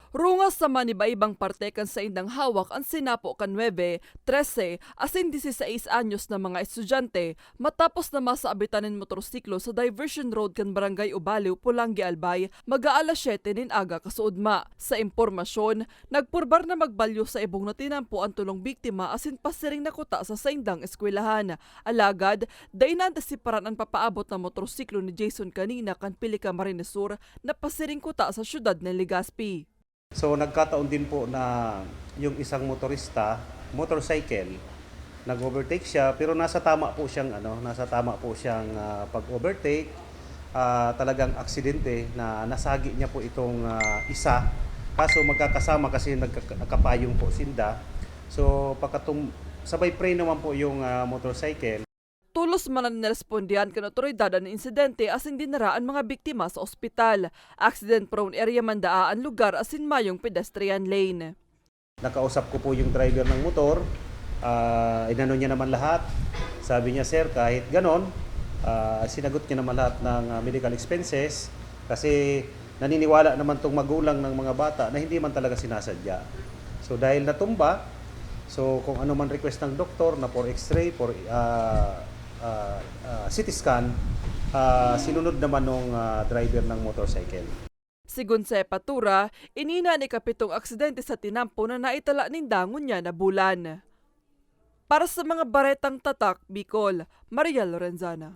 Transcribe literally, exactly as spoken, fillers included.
Rungas sa manibaibang parte kan saindang hawak an sinapo kan nuebe, trese, asin dieciséis anyos na mga estudyante matapos na masabitan nin motorsiklo sa diversion road kan Barangay Ubaliw, Polangui, Albay, mag-aalas siyete nin aga kasuodma. Sa impormasyon, nagpurbar na magbalyo sa ibong na tinampo an tolong biktima asin pasiring na kuta sa saindang eskwelahan. Alagad, dai naantisiparan an papaabot na motorsiklo ni Jason kanina kan Pilica, Camarines Sur na pasiring kuta sa siyudad nin Legazpi. So, nagkataon din po na yung isang motorista, motorcycle, nag-overtake siya, pero nasa tama po siyang, ano, nasa tama po siyang, ah, pag-overtake. Ah, talagang aksidente na nasagi niya po itong, ah, isa. Kaso magkakasama kasi nagkaka-, nagkapayong po sinda. So, pagkatum-, sabay preno man po yung, ah, motorcycle. Tolos man na nirespondihan kan awtoridad an insidente asin dinara an mga biktima sa ospital. Accident-prone area man daa an lugar asin mayong pedestrian lane. Nakausap ko po yung driver ng motor. Ah, inano niya naman lahat. Sabi niya, "Sir, kahit ganon," ah, sinagot niya naman lahat ng, ah, medical expenses kasi naniniwala naman 'tong magulang ng mga bata na hindi man talaga sinasadya. So, dahil natumba, so kung ano man request ng doktor na for X-ray, for, ah, ah, ah, C T scan, ah, sinunod naman nung, ah, driver ng motorcycle. Sigon sa hepatura, ini na an ikapitong aksidente sa tinampo na naitala ninda ngunyan na bulan. Para sa mga baretang Tatak Bicol, Maria Lorenzana.